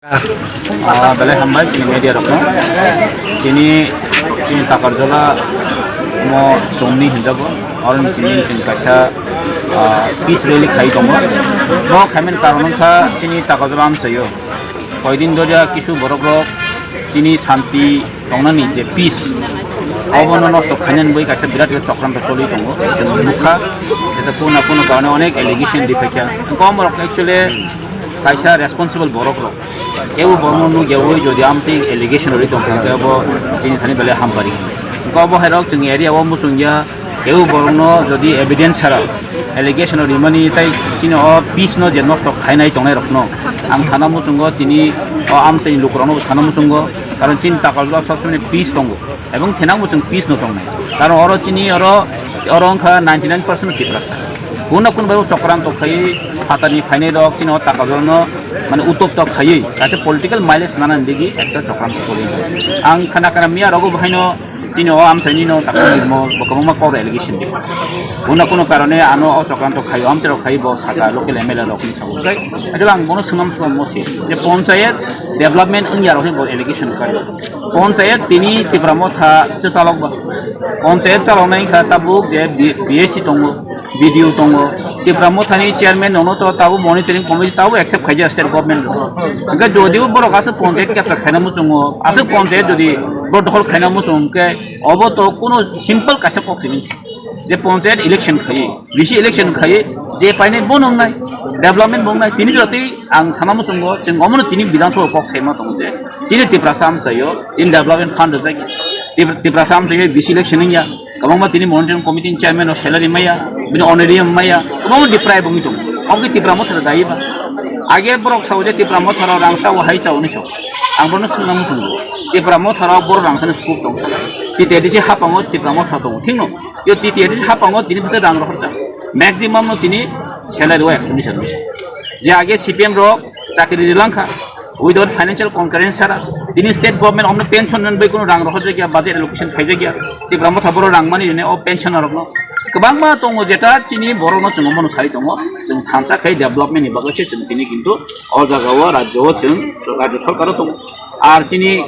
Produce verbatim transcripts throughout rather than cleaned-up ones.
Ah, belai hambai chini media rokno. Chini, chini Takarjala mo chongni hinjago. Oro chini, chini kaisa, ah, peace rally khai tongo. Bo khaimani karon wngkha chini Takarjala amchaio. Koidin doria kisu borok rok chini santi tongnani je peace, obono nosto khainani bai kaisa birat khe chokranto choli tongo. Chwng nukha, jeta kuna kuna karone onek allegation di phaikha. Kom rok actually kaisa responsible borok rok. Kebo borokno nukyawi jodi amtwi allegation rwi tongkha, khe bo chini thani belai hampari. Kom bo hai rok chwng area o muchungya, kebo borokno jodi evidence sara allegation rimani tai chini o peace no je nosto khainai tongnai rokno ang sana muchungo, tini o amchaini lukurokno sana muchungo, karon chini Takarjala sob somoi peace tongo. Ebong thenang bo chwng peace no tongnai. Karon oro chini oro, oro wngkha ninety nine percent Tiprasa. Kuno kuno bai chokranto khai, phatarni phainai rok chini o Takarjalano mane utopto khaiwi kaisa political mileage nana digi ekta chokranto choli. Ang khana khana miya rogo bahaino chini o amchaini no Takarjalani mo kwbangma kok allegation di. Kuno kuno karone ano o chokranto khaio, amtwi rok khai bo saka local M L A rok ni sabo. Kai, ajal ang bono swnam swnam mo se je ponchayat development wngya rok ni bo allegation kai. Ponchayat tini Tipra Motha se chalok ba. Ponchayat chalok nai kha tabuk je B-, B S C tongo, B D O tongo. Tipra Motha ni chairman nono to tabuk monitoring committee tabuk accept khaija state government bo. Hingke jodi borok aswk ponchayat capture khaina muchungo, aswk ponchayat jodi borok dokhol khaina muchung khe obo to kuno simple kaisa kok simi. Je ponchayat election khai, bisi election khai, je painai bo nongnai, development bo nongnai, tini jotwi ang sana muchungo, chwng omono tini Bidhan Sabha kok saima tongo je, chini Tiprasa amchaio, in development fund rwjak, Tip-, Tiprasa amchaio bisi election wngya, kwbangma tini monitoring committee ni chairman rok salary maya, bini honorarium maya, kwbangma deprive wngwi tongo, omo khe Tipra Motha rok dayi ba? Age borok sao je Tipra Motha rok rang sao, hai sao hinwi sao, ang bono swngna muchungo, Tipra Motha rok borok rang sani scope tong sala, T T A D C hapango Tipra Motha tongo, thik no? Yo T T A D C hapango tini bwtwi rang rohorjak. Maximum no tini salary o expenditure no. Je age C P M rok chakri rilangkha. Without financial concurrence sara. Tini state government omno pension rwna bai kuno rang rohorjak ya, budget allocation khaijak ya. Tipra Motha borok rang mani rine o pension rok no. Kwbangma tongo jeta chini borok no chwng omono sai tongo. Chwng thansa khai development ni bagwi se chwng tini kintu o jaga o rajyo o chwng rajyo sarkar o tongo. Ar chini,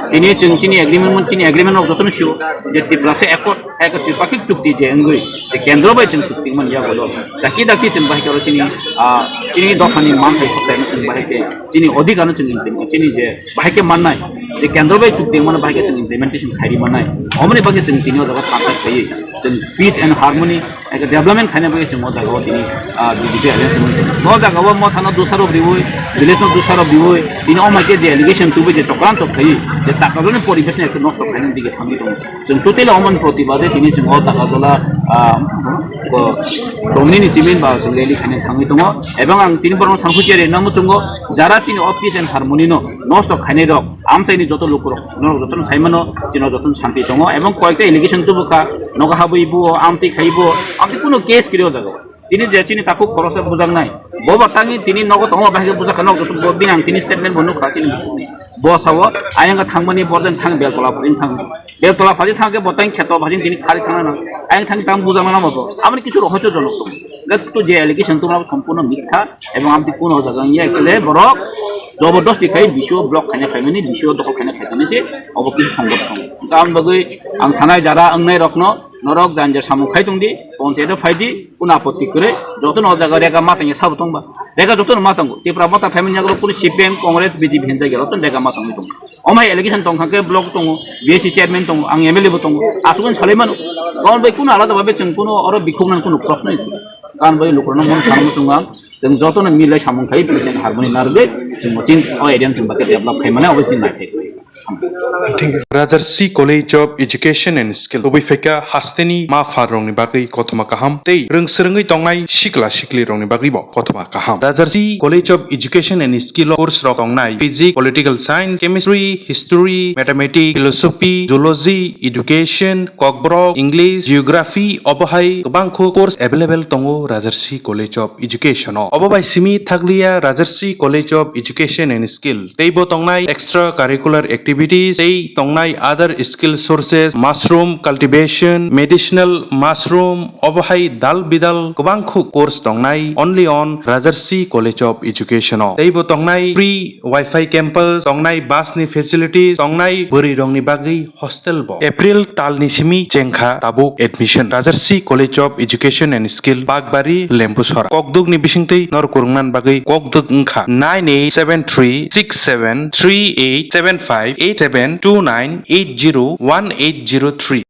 tini chwng chini agreement, chini agreement rok jotono sio je Tiprasa Accord, Accord Tripakhik chukti je wngwi je kendro bai chwng chukti man ya bolo. Dakti dakti chwng bahai khe oro chini, ah, chini dophani manthai sokthai no chwng bahai khe chini odhikar no chwng implement, chini je bahai khe mannai je kendro bai chukti mano bahai khe chwng implementation khairi mannai. Omoni bagwi chwng tini o jaga thansa khaiwi chwng peace and harmony Eke development khaina bagwi chwng o jaga o tini, ah, B J P alliance wngwi tongo. O jaga o mothano dusarop riwi, village no dusarop riwi, tini o maikhe je allegation tubui je chokranto khaiwi, je Takarjalani poribesh no ekta nosto khaina dige thangwi tongo. Chwng totally omoni protibade tini chwng o Takarjala, ah, bo chomnini chimin ba chwng rally khaina thangwi tongo. Ebong ang tini borokno sankhujya rwna muchungo, jara chini o peace and harmony no nosto khainai rok, amchaini joto lukurok, norok jotono saimano, chini jotono santi tongo, ebong koyekta allegation tubukha, nogo habwi bo, amtwi khai bo, amtwi kuno case kwrwi o jaga o. Tini je chini takhuk khoroksa bujaknai, bo ba tangwi tini nogo tongo, bahai khe bujakha, nog joto bo bini ang tini statement bo nukha chini. Bo sao, ayang thangmani borjang thang, Beltola phajing thang. Beltola phajing thang khe bo tang kheto phajing tini khari thangna nang. Ayang thang tang bujakna nang bo. Amoni kisu rohorjo jonok tongo. Gat to je allegation tubuna sompurno mitha, ebong amtwi kuno jaga wngya, actually borok jobordosti khai B C O block khaina khaimani, B C O dokhol khaina khaimani se, obo kisu songborsong. Tamoni bagwi ang sanai jara wngnai rokno, norok janja samung khai tongdi, ponchayat o phaidi, kuno apotti kwrwi, jotono o jaga rega matangya sabo tongba. Rega jotono matango. Tipra Motha phaimani yago kunu C P M, Congress, B J P hinjak ya, jotono rega matangwi tongo. Omo hai allegation tongkha khe block tongo, B S C chairman tongo, ang M L A bo tongo. Asukno salai mano. Karon bai kuno alada babe chwng kuno oro bikhuk nang kuno proshno ito. Karon bai lukurokno mano samung swngo ang. Chwng jotono milai samung khai, peace and harmony narwgwi chwng chini o area no chwng bakhe develop khai mane obo chini naithai. Rajarsi College of Education and Skill tubui phaikha hasteni ma pharrokni bagwi kothoma kaham tei rwngswrwngwi tongnai sikla siklirokni bagwibo kothoma kaham. Rajarsi College of Education and Skill o course rok tongnai Physics, Political Science, Chemistry, History, Mathematics, Philosophy, Zoology, Education, Kokborok, English, Geography, obo hai kwbangkho course available tongo Rajarsi College of Education o. Obo bai simi thakliya Rajarsi College of Education and Skill teibo tongnai extra curricular activities activities tei tongnai other skill sources, mushroom cultivation, medicinal mushroom, obo hai dal bidal kwbang khuk course tongnai only on Rajarsi College of Education o. Tei bo tongnai free Wi-Fi campus, tongnai bus ni facilities, tongnai bwrwi rokni bagwi hostel bo. April tal ni simi chengkha tabuk admission. Rajarsi College of Education and Skill, Bakbari, Lembusora. Kokduk ni bisingtwi nor kurungnan bagwi kokduk wngkha nine eight seven three six seven three eight seven five eight seven two nine eight zero one eight zero three.